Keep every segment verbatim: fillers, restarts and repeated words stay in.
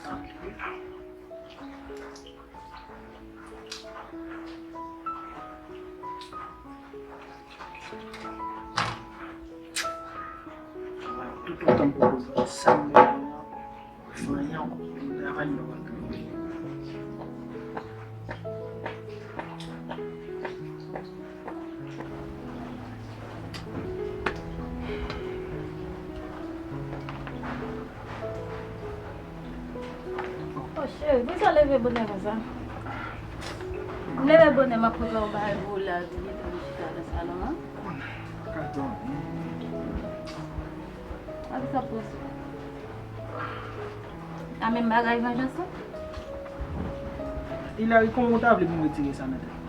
Toutotan m poko jwenn sa m bezwen an, m ap fè anyen ankò. Travay m pa pral travay. Oh, cheri, poukisa w leve bonè konsa? M leve bonè, m ap prepare yon bagay pou ou la, vin pou m chita nan salon an. Ka dòmi. A ki sa w panse? A menm bagay vanjans lan? Hilary, kòman w ta vle pou m retire sa nan tèt mwen?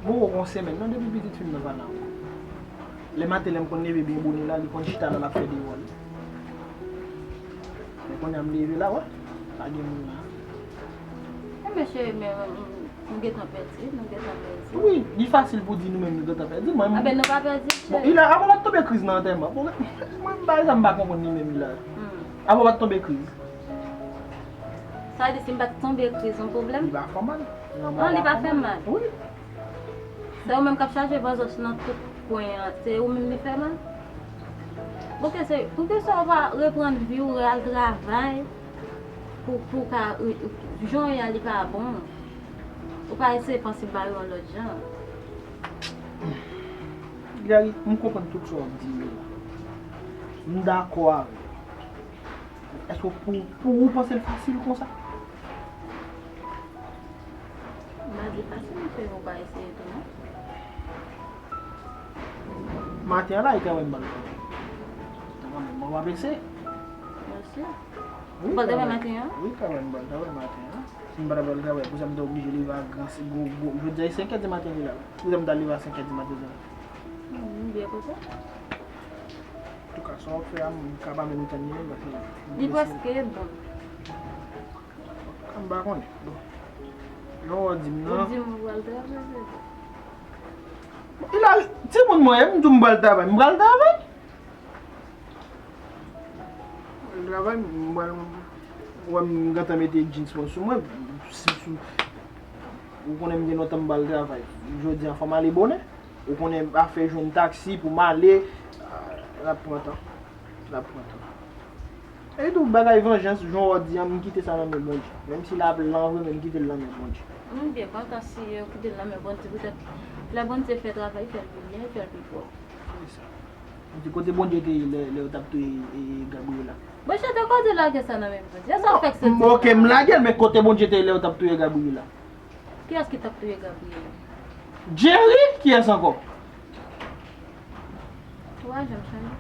Bon, gen yon semèn non depi pitit fi m nan pa la ankò. Lè maten lè m konn leve byen bonè la, li konn chita la, l ap fè de wòl. Men kounye a m leve la, wè, pa gen moun la. Enben cheri, men, men, nou gentan pèdi, nou gentan pèdi. Wi, li fasil pou di nou menm nou gentan pèdi. Mwen, enben nou pa pèdi, cheri. Bon, Hilary, avan w pa t tonbe kriz nan antèman. Bon, mwen, mwen, bagay sa m pa konprann li menm, Hilary. Hmm. Avan w pa t tonbe kriz. Sa vle di si m pa t tonbe kriz, yon pwoblèm? Li pa fè w mal. Non, li pa fè m mal. Wi. Se ou menm k ap chache vanjans nan tout kwen an. Se ou menm li fè mal. Bon, ke se, poukisa w pa reprann vi w, al travay pou, pou w ka, jan w ye a li pa bon. Ou pa eseye panse ba yo yon lòt jan. Gary, m konprann tout sa w ap di yo la. M dakò avè w. Èske pou, pou ou panse l fasil konsa? M pa di fasil, men ou pa eseye tou non. Maten an la, li ka wè m ba l travay. Travay, mwen w ap eseye. Mèsi. Wi, ou ba l travay maten an? Wi, travay, m ba l travay maten an. Si m pa ta ba l travay, pou sa m ta oblije leve a gran, gwo, gwo, jodi a, e senk è di maten li la. Pou sa m ta leve a senk è di maten la. Hmm, m byen kontan. Antouka, sa w ap fè a, m ka pa menm tann li menm, paske li prèske bon. M pa konnen. Bon. Jan w di m nan. Ou di m ou pral travay, se sa. Bon, Hilary, timoun mwen ye, m di w m pral travay, m pral travay. Mwen travay, mwen, mwen, mwen gentan mete jeans mwen sou mwen. Si, si, ou konnen m gen lontan m pral travay. Jodi a, fò m ale bonè. Ou konnen afè jwenn taksi pou m ale, ah, l ap pran tan. L ap pran tan. E tou, bagay vanjans, jan w di an, m kite sa nan men Bondye. Menm si l ap lan vre, men m kite l nan men Bondye. M byen kontan si yo kite l nan men Bondye, poutèt lè Bondye fè travay, fè l pi byen, fè l pi pwòp. Se sa. Di kote Bondye te ye lè, lè yo t ap touye, e, Gabriela? Monchè, te kote lage sa nan men Bondye? Sa w fèk soti la? Ok, m lage l, men kote Bondye te ye lè yo t ap touye Gabriela? Kiyès ki t ap touye Gabriela? Jerry? Kiyès ankò? Ou pa janm chanje.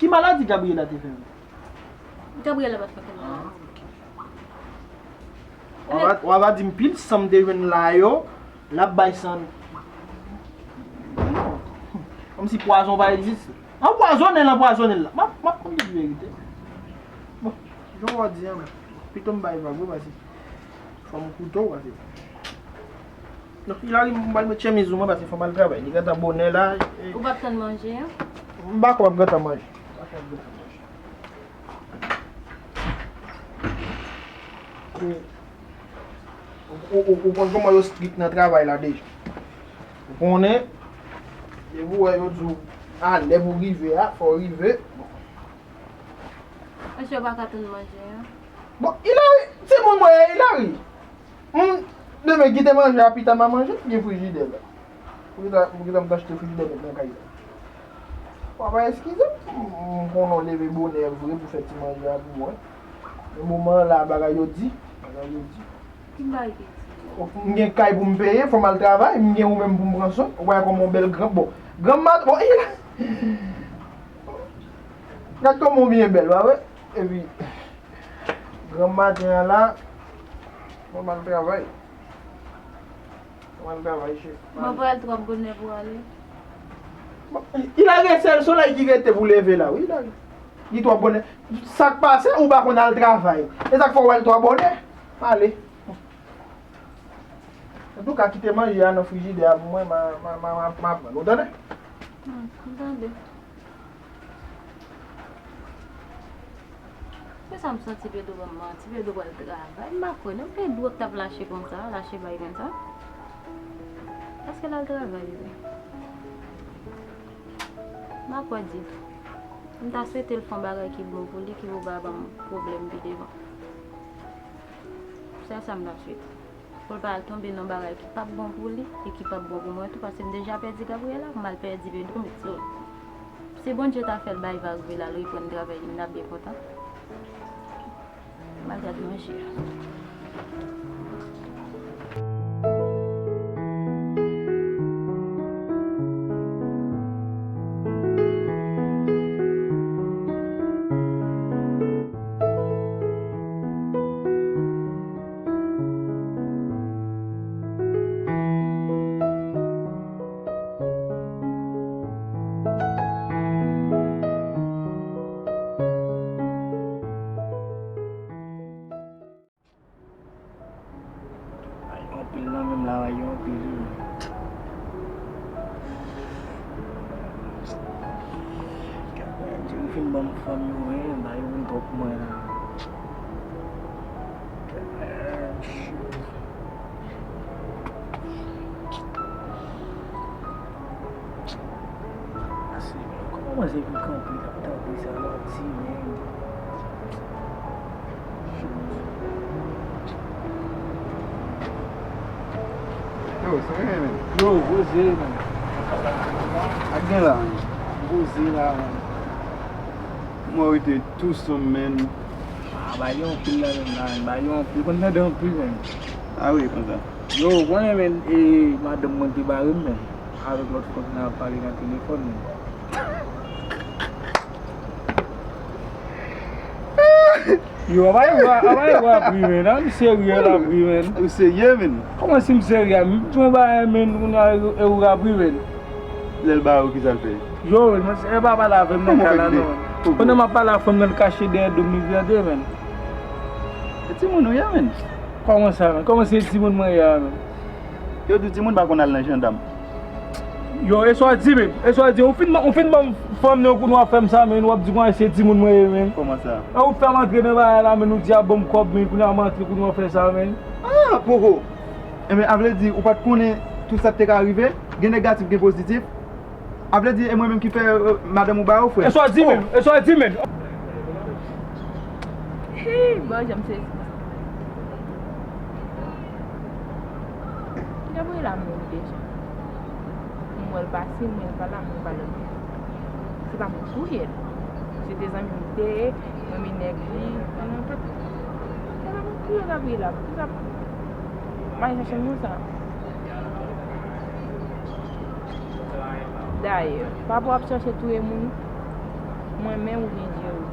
Ki maladi Gabriela te fè menm? Gabriela pa t fè okenn maladi. W ava, w ava di m pil san m te jwenn la yo, l ap bay san. Kòmsi pwazon pa egziste. Anpwazonnen l, anpwazonnen l la. M ap, m ap konn tout verite. Bon, jan w di an, pito m bay vag wi, paske fò m koute w, paske. Donk, Hilary, m pral met chemiz ou mwen, paske fò m al travay. Li gentan bonè la. E ou p ap tann manje an? M pa kwè m gentan manje. M pa kwè m gentan manje. Ou, ou, ou, ou konn kòman yo strik nan travay la deja. Ou konnen, depi w wè yo di w a lè pou w rive a, fò w rive. Bon. Monchè, ou pa ka tann manje an? Bon, Hilary, timoun mwen ye, Hilary. Hmm, demen kite manje a pita m a manje, gen frijidè la. Poukisa, poukisa m t achte frijidè nèg nan kay la? W ap eskize m, m konnen w leve bonè vre pou fè ti manje a pou mwen. Men moman an la, bagay yo di, bagay yo di. Ki bagay ki di? M gen kay pou m peye, fò m al travay, m gen ou menm pou m pran swen. Ou pa wè kòman yon bèl gran, bon, granm maten, bon, e la. Gad kòman w byen bèl, pa vre? Epi, granm maten an la, fò m al travay. Mwen travay, chè. Mwen pral twòp bonè pou ale. Bon, Hilary, sèl solèy ki rete pou leve la, wi, Hilary. Li twò bonè. Sa k pase, ou pa konn al travay. E sa k fè w wè l twò bonè. Ale. Antouka, kite manje a nan frijidè a pou mwen, m a, m a, m a, m a, m a pran l. Ou tande? Hmm, m tande. Sa m santi Pedro ban m manti, Pedro pral travay. M pa kwè non, Pedro k t ap lache konsa, lache bay konsa. Èske l al travay vre? M pa kwè ditou. M ta swete l fè yon bagay ki bon pou li, ki pou pa ban m pwoblèm pi devan. Sèl sa m ta swete. Pou l pa al tonbe nan bagay ki p ap bon pou li e ki p ap bon pou mwen tou, paske m deja pèdi Gabriela, m al pèdi Pedro, met sou l. Si Bondye ta fè l bay vag vre, l al reprann travay li, m t ap byen kontan. M al gad manje. Ay, anpil nan menm la, ay, anpil. Gad, di ou fin ban m fanm yo, wi, ba yo vin twòp mwen la. Gad, Ase, men, kòman manzè vin kanpe k ap tande sa m ap di, men? Yo, sa gen, men? Yo, poze, men. Ak gen la, men. Poze la, men. Mwen rete tou sonm, men. Ah, ba yo anpil la, men, la, men. Ba yo anpil. Konn tande anpil, men. Ah wi, konsa. Yo, ou konnen, men, e, madanm mwen te bare m, men, avèk lòt fanm nan ap pale nan telefòn, men. Yo, apa e ou, apa e ou ap ri, men? A, m serye l ap ri, men. Ou serye, men? Kòman si m serye? M di yon bagay, men, kounye a, e ou ap ri, men. Lè l bare w, kisa l fè? Yo, men, e pa pale avè m nan kay la, non. Pandan m ap pale a fanm nan, l kache dèyè do m, li tande, men. E timoun ou ye, men? Kòman sa, men? Kòman se timoun mwen ye a, men? Yo di timoun pa konn al nan jandam. Yo, e sa w di, men? E sa w di? Ou fin, ou fin ban m fanm nan, kounye a w ap fè m sa, men, w ap di konsa se timoun mwen ye, men. Kòman sa? E ou t fè m antre nan bagay la, men, ou di ap ban m kòb, men, kounye a m antre, kounye a w fè sa, men. Ah, poko. Enben, a vle di, ou pa t konnen tout sa k te ka rive? Gen negatif, gen pozitif. A vle di, e mwen menm ki fè, euh, madanm ou ba ou, frè? E sa w di, men? E sa w di, men? Hii, bon, jan m sezi. Gabriela mouri deja. M wè l pase, m wè l pa la, m wè l pa la. Se pa mwen touye l. Se te zanmi m te ye, renmen nèg li, nan tèt. Se pa mwen touye Gabriela, poukisa m al chache moun sa? Dayè, pa pou ap chache touye moun, mwen menm oubyen Jerry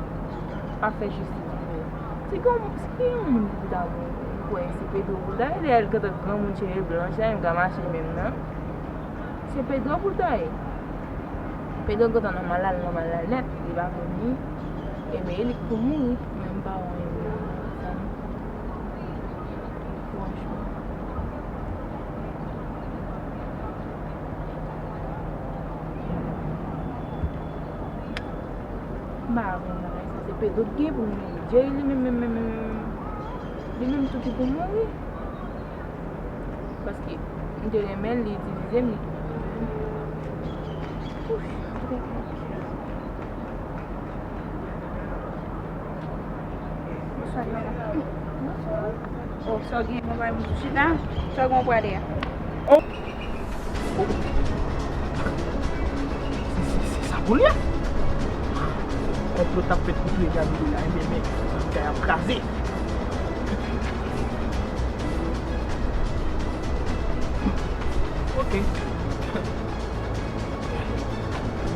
ap fè jistis pou ou. Si gen, si gen yon moun ki ta mouri, ou kwè se Pedro pou l ta ye, lè l gentan granmoun, cheve blanch la, menm ka mache menm nan. Se Pedro pou l ta ye. Pedro gentan nan mal la, l nan mal la nèt, li pa vle ni. Ebyen, e li k pou mouri, men m pa wè anyen pou mouri. Franchman. M pa konn bagay sa, se Pedro ki gen pou mouri. Jerry li menm, menm, menm, menm, li menm tou ki pou mouri. Paske m te renmen l, li itilize m, li. Ouch, Bonswa, Yola. Bonswa. Oh, sa w gen, mwen pa yon chita. Sa w gen, w prale a? Oh! Oh! Se, se, se sa pou l ye? Konplo t ap fèt pou touye Gabriela, men, men, men, bagay ap kraze. Ok.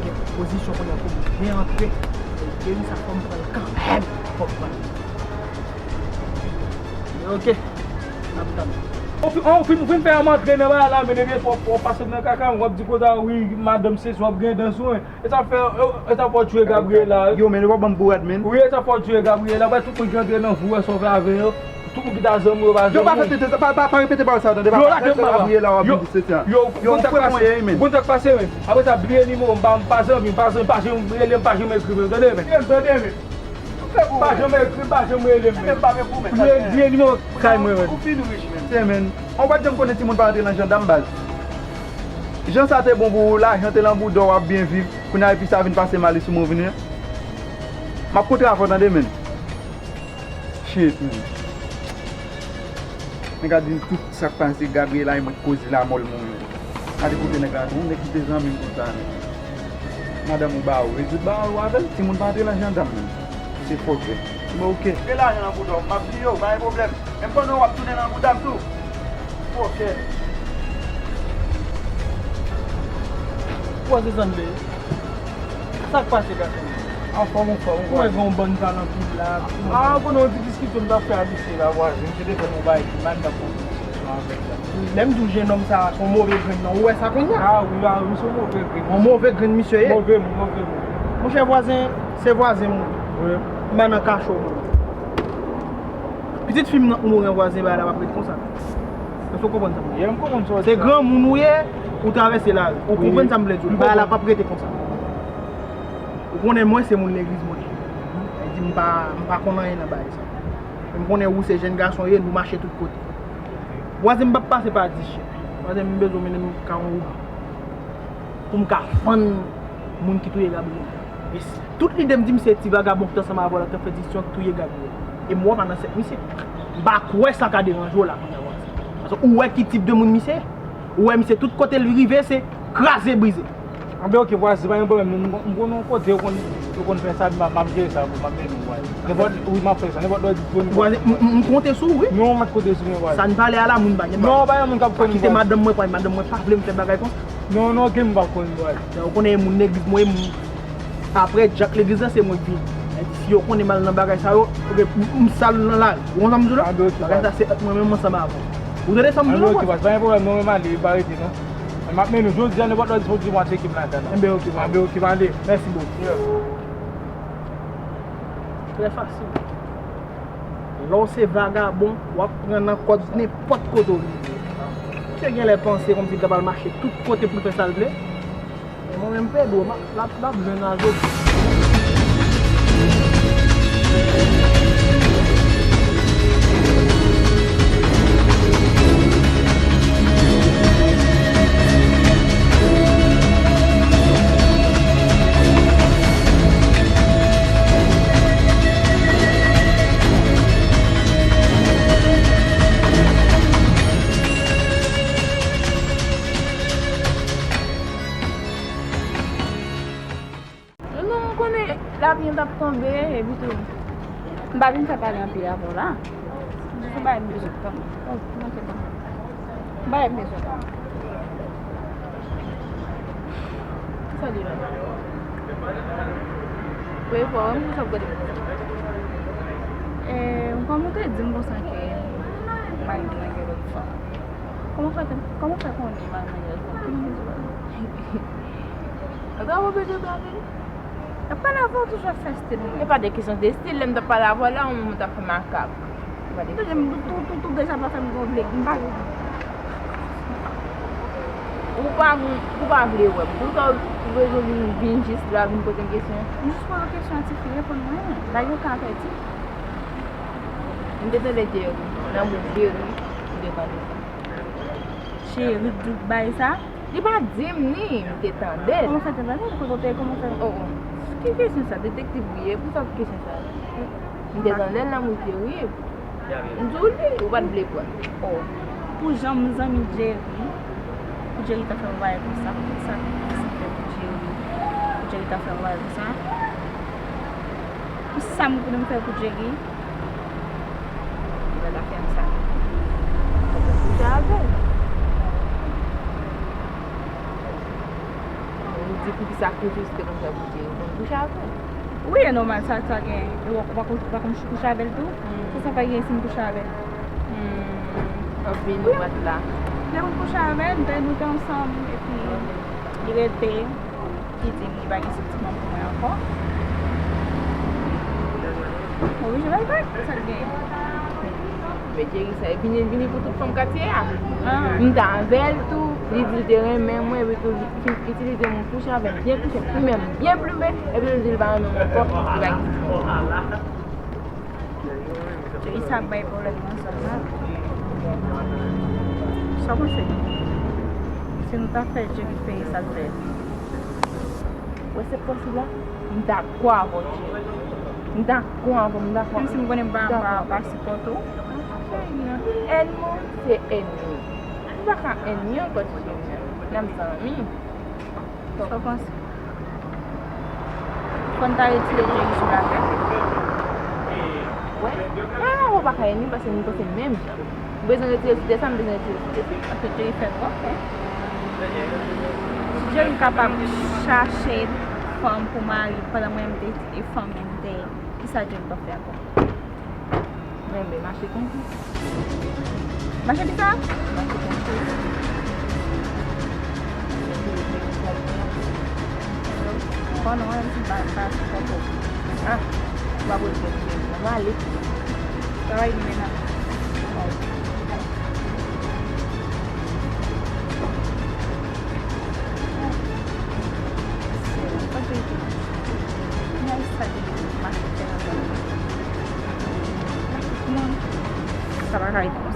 Gen pozisyon kounye a pou m byen antre. Jerry sa fò m pran l kanmenm. Fò m pran l. Ok. N ap tann. Ou fin, ou fin, ou fin fè m antre nan bagay la, men ebyen fò, fò w pase m nan kaka, w ap di kote a, wi, madanm se sou ap gen dans ou, e sa fè, e, e sa fè w touye Gabriela. Yo, men, yo pa ban m bourad, men. Wi, e sa fè w touye Gabriela, apre tout moun ki antre nan vi w, wè sa w fè avè yo. Tout moun ki ta zanmi w, yo pa zanmi w. Yo pa fè tete, pa, pa, pa repete pawòl sa yo, tande. Yo, pa, lage m, papa. Gabriela, w ap vin di se sa. Yo, yo, ou konn sa k pase, men. Ou konn sa k pase, men. Apre sa, bliye nimewo m, pa, m pa zanmi, m pa zanmi, pa janm rele m, pa janm ekri m, tande, men. Tande, men. Pa janm ekri, pa janm rele m, men. Ebyen, m pa gen pou mwen. Li nimewo kay mwen, men. Ou fin rich, men. Se, men. Ou pa t janm konnen timoun pa antre nan jandam, baz. Jan sa te bon pou ou, lajan te nan bouda w, w ap byen viv. Kounye a, epi sa vin pase mali sou mwen, vini. M ap kontre avè w, tande, men. Shit, men. Nèg la di m tout sa k pase Gabriela e mwen k koze lamò l mwen menm. Gade kote nèg la, yon nèg ki te zanmi m konsa menm. Madanm ou ba ou, rezoud bagay ou avè l, timoun pa antre nan jandam menm. Se fòkè. Bon, oke. Gen lajan nan bouda w, m ap bliye w, pa gen pwoblèm. Menm pandan w ap tounen nan bouda m tou. Fòkè. Ou wè se sa n vle. Sa k pase, gason? Anfòm, anfòm, ou wè gen yon bann kalanpi la. A, ou konnen yon ti diskisyon m t ap fè a misye la, vwazen. Misye te fè m yon bagay ki mal, m t ap kontre misye sou avèk la. Lè m di w jennonm sa a, se yon move grenn, non. Ou wè sa kounye a? A wi, a wi, se yon move grenn. Yon move grenn misye ye. Move moun, move moun. Monchè, vwazen, se vwazen m. Wi. M nan kacho, mwen. Pitit fi m nan k mouri an vwazen, bagay la p ap ret konsa. Èske w konprann sa m di? Yeah, m konprann sa w di. Se granmoun ou ye, ou travèse lari. Ou konprann sa m vle di w? Bagay la p ap rete konsa. Ou konnen mwen se moun legliz mwen ye. Sa vle di m pa, m pa konn anyen nan bagay sa. Men m konnen ou se jèn gason ye, nou mache tout kote. Vwazen m p ap pase pa dis chèk. Vwazen m bezwen mennen m ka yon wougan. Pou m ka fann moun ki touye Gabriel. E s-, tout lide m di m se ti vagabon ki t ansanm avè w la k t ap fè diskisyon ki touye Gabriel. E m wè w pa nan sèk misye. M pa kwè sa ka deranje w la kounye a vwazen. Paske ou wè ki tip de moun misye ye. Ou wè misye tout kote l rive se kraze brize. Anben oke vwazen, pa gen pwoblèm. M, m, m konn yon kote yo konn, yo konn fè sa, m, m ap jere sa pou m ap mennen w vwazen. Nenpòt, wi, m ap fè sa. Nenpòt lè w disponib. Vwazen, m, m, m konte sou ou, wi. Non, m ap konte sou mwen vwazen. Sa n pale a la, moun pa gen bagay. Non, pa gen moun k ap konn vwazen. Pa kite madanm mwen pran, madanm mwen pa vle m fè bagay konsa. Non, non, oke, m p ap konn vwazen. Ou konnen moun legliz mwen, m, apre djak legliz la, se mwen k vini. Sa vle di, si yo konnen m al nan bagay sa yo, oke, m, m sal nan lari. Ou konn sa m di w la? Anben oke, vwazen. Bagay sa se ant mwen menm ansanm avè w. Ou tande sa m di w la, vwazen? Anben oke, vwazen, pa gen pwoblèm, non, men m ale, pa rete, non. Men m ap mennen w jodi a, nenpòt lè w disponib, m ap tcheke m la, gad la. Enben, oke, anben, oke, m ale. Mèsi bokou. Yeah. Trè fasil. Lè w se vagabon, w ap pran nan kòd nenpòt kote w rive. Misye genlè panse kòmsi l ta pral mache tout kote pou l fè sa l vle. Men mwen menm, Pedro, m ap, l ap, l ap jwenn a zòt. Non, non, m konnen lapli an t ap tonbe, epi tou, m pa vin fè pale anpil avè w la. M jis yon bagay m bezwen konn. Oh, manke tann. M pa bezwen konn. Sa li la? Wi, fò wè m konsa pou gade. E, kòm ou te di m konsa ke mari m nan gen lòt fanm. Kòman fè, kòman fè konnen mari m nan gen lòt fanm? Ki moun ki di w sa? Atò, ou bezwen pale? Ap pale avè w toujou ap fè stil mwen. E pa de kesyon de stil, lè m t ap pale avè w la, yon moman w t ap fè makak. E pa de kesyon. Tou, tou, tou, tou deja pa fè m gonfle, m pa vle. Ou pa, ou pa vle wè m. Poukisa w bezwen vin, vin jis la, vin poze m kesyon? M jis poze w kesyon an, tifi, reponn mwen. Bagay yo ka pèdi. M te tande Jerry, nan bouch Jerry, m te tande. Jerry k di w bay sa? Li pa di m ni, m te tande l. Kòman fè te tande l? Kote w te ye? Kòman fè? Oh, oh. Ki kesyon sa? Detektiv ou ye? Poukisa w kesyon sa? M te tande l nan bouch Jerry. M di w li, ou pa t vle kwè. Oh. Pou jan m zanmi Jerry, pou Jerry ta fè yon bagay konsa, pou sa ki fè pou Jerry, pou Jerry ta fè yon bagay konsa. Pou sa m konnen m fè pou Jerry, li pa ta fè m sa. Fòk m kouche avè l. Ou di pou ki sakrifis ou te konn fè pou Jerry, fòk m kouche avè l. Wi, e nòmal, sa, sa gen, ou pa, ou pa konn, ou pa konn kouche avè l tou? Hmm. Se sa k fè gen si m kouche avè l. Hmm. Anpil nou pa t la. Lè m kouche avè l, nou te, nou te ansanm, epi li rete. Ki di m li pa gen santiman pou mwen ankò. Mwen oblije bay vag, sa k genyen? Men Jerry sa, epi li vini pou tout fanm katye a. Ah. M t avè l tou, li di l te renmen mwen, epi tou li fin itilize m, kouche avè m, byen kouche, plimen m, byen plimen, epi l di l pa renmen m ankò, li pa gen santiman. Jerry sa bay pwoblèm nan zòn nan. Sa w panse? Si nou ta fè Jerry peye sa l fè. Wè se pòs la, m dakò avè w, Jerry. M dakò avè w, m dakò. Menm si m konnen m pa, m pa, m pa sipòte w. Ènmi w se ènmi w. M pa ka ènmi w ankò, Jerry. N ap zanmi. Sa w panse? Fò n ta retire Jerry sou latè. Wè. Mwen avè w pa ka ènmi paske nou panse menm jan. M bezwen retire sou tè sa, m bezwen retire sou tè sa. Paske Jerry fè twòp, wi. Si Jerry kapab chache fanm pou mari pandan mwen menm te fanm, menm te, kisa Jerry p ap fè ankò? Renmen mache konsa. Mache pita? Mache konsa. Bon, non, menm si m pa, m pa sipòte w. Ah, m pa pou l fè m, m ale. Travay nou menm. Sa pa ka ede.